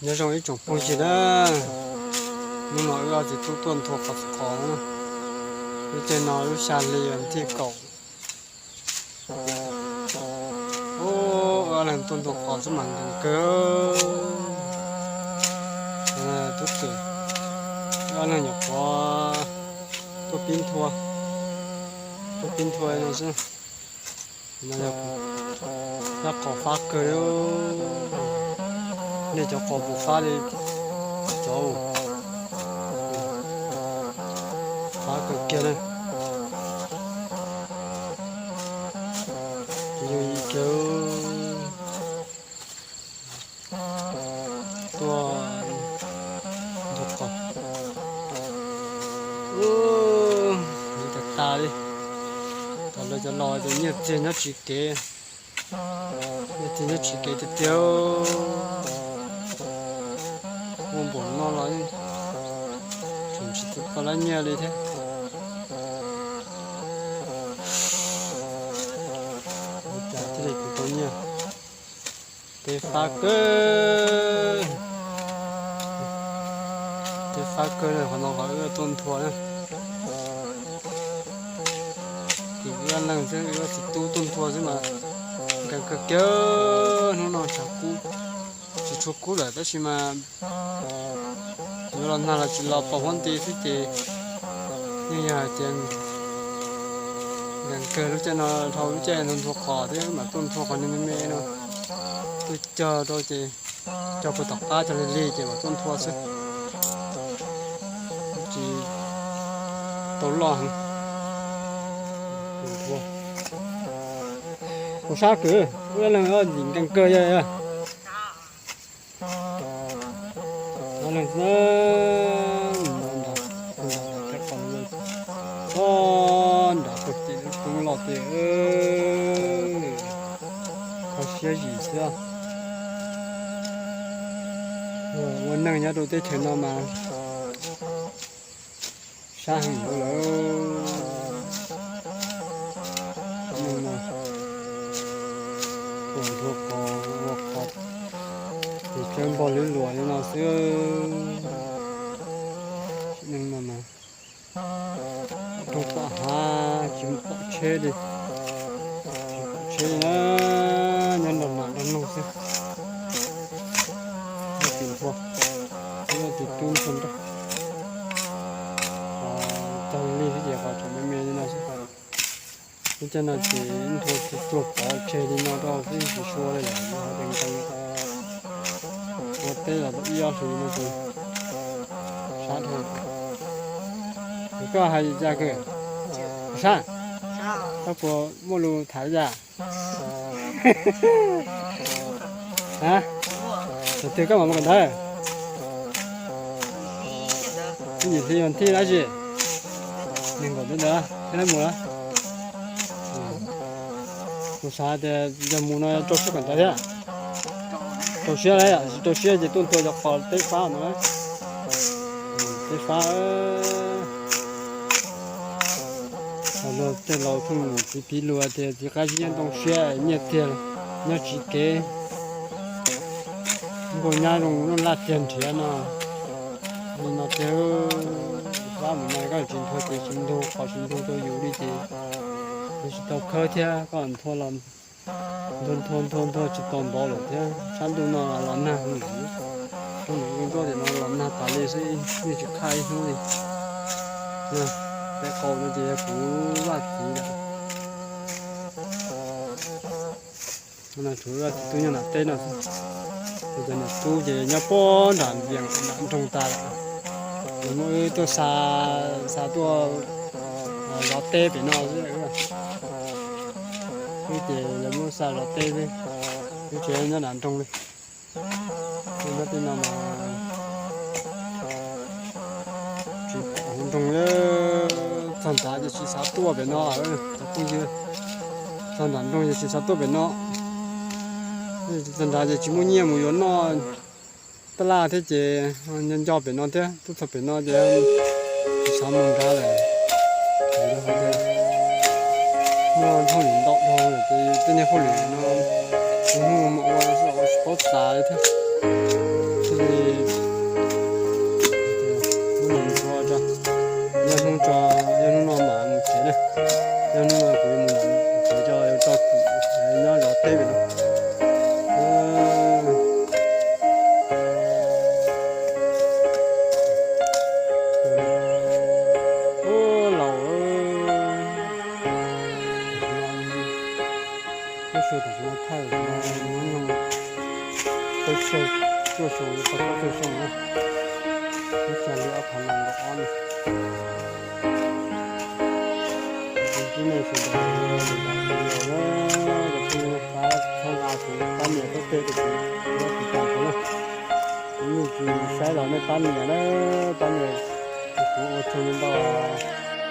Nyob zoo ib tsoom phooj ywg na, hnub no wb ob txiv tub tuaj nthua qhov qhov na. Lub caij no lub xya hli vas thib kaum. Ub, wb ob leeg tuaj nthua qhov xwb mas nkees kawg. Tub Twm, wb ob leeg nyuam qhuav tuaj pib nthua, tuaj pib nthua no xwb. No yog qhov fab kawg li. Nej cov qhov puas fab li cov, fab kawg kiag na. Yus yim kiag tuaj nthua qhov. Ub, tas tas li. Thaum lawv cov laus tias nyiaj txiag nyob tsis kev, nyiaj txiag nyob tsis kev tiag tiag. Ua npaum no los tseem tsis tau lab nyiaj li thiab. Ua cas thiaj li kuv tau nyiaj? Teb fab kawg, teb fab kawg li. Qhov no qhov wb tuaj nthua na. Ces wb ob leeg xwb, wb ob txiv tub tuaj nthua xwb mas nkees kawg kiag. Hnub no tshav kub, tsis tshua kub lawm tab sis mas yuav los nag los tsis los, pos huab nti xwb ces yeej yog hais tias nkees kawg. Lub caij no dhau lub caij no nthua qhov thiab mam tuaj nthua qhov me me no, tuaj cog rau ces cog puag tom qab cog lig lig ces mam tuaj nthua xwb, tsis tau loj heev. Kuv sab kwv, wb ob leeg nkees kawg yog. Ob leeg nrad, nrad pog ces lub roob los ces kho siab zim thiab. Ua neej nyob rau teb chaws no mas sab heev ua lawm. Ua qhov, ua qhov ces tsawb npog lwb luas li no xwb. Neej no mas rooj tom hav tsis pom tsheb li, tsis pom tsheb li na, nyob nrog nam nrog noog xwb. Tus nthua, tus tub nthua nrog, tag li xwb ces qhov tseem me me li no xwb. Lub caij no ces nthua tsuag pov tseg li no rau xwb tsis sua li lawm, yog hais tias nkees ua teb los tau ib ob hlis no ces sab dhau. Koj hais li cas kawg? Sab, koj puas muaj lus tham li cas? Thaum twg koj mam mus kawm ntawv? Ib yim hli vas thib dab tsi? Nees nkaum ntawd thiab mus lawm. Kuv xav tias yog mus no rau siab kawm ntawv thiab. Rau siab, rau siab ces tuaj nthua cov qhov teb fab no. Teb fab, los tej laus pheej txiv piv lus tias txiv qab zib nyob ntoo siab, nyiaj tiag nyob tsis kev, nkaus nyab zoo loj laj tiag nrhiav no. Li no tiag, fab mus no koj tsis nthua ces tsis ntug, qhov tsis ntug rau yus li ces yus tsis tau khawb thiab, koj nthua los nthua nthua nthua nthua tsis tau npaum lawm thiab. Sab ntuj no los nag, rooj nws zoo nruab tim no los nag tas li xwb, yeej tsis khaj ib hnub li. Peb qau no ces yog kuv vaj txiv lawm. Tshuav vaj txiv tub nyob nram teb no xwb. Ces niam tub ces nyob puag nram vias nram nroog tas lawm. Ces muab wb tuaj xa, xa tuaj zov teb pem no xwb. Wb ces lawv muab xa zov teb xwb, wb tseem nyob nram nroog li. Nyob tej no mas tsis pom hauv nroog, txog nrad ces tsis xav tuaj pem no, cov phooj ywg. Txog nram nroog ces tsis xav tuaj pem no. Txog nrad ces tsis muaj nyiaj mus yuav noj tab laj thiab ces nco nco pem no thiab, tuaj txog pem no ces tsis xav mus nrad lawm. Muaj hauj lwm ntau dhau lawm ces tej niag hauj lwm no mus mus ua ua tsis paub tas li thiab. Hnub no mus tso, yog hnub tso, yog hnub no mam mus tsev na. Yog hnub no kuv mus tsev, tso, tso kuv nyob zov teb no. Ub, laus, lub sij hawm tam sim no thaij nyob nyoog peb caug cuaj xyoo txog plaub caug xyoo na. Ib txog li ob phav nees nkaum ob na. Ib tsoom nej sawv daws, cov phooj ywg pab txhawb nqa kuv, pab nias tau tej tus kuv, kuv tus tas kuv na. Kuv yeej tsis saib los nej pab nias na, pab nias kuv ua tsaug ntau ntau.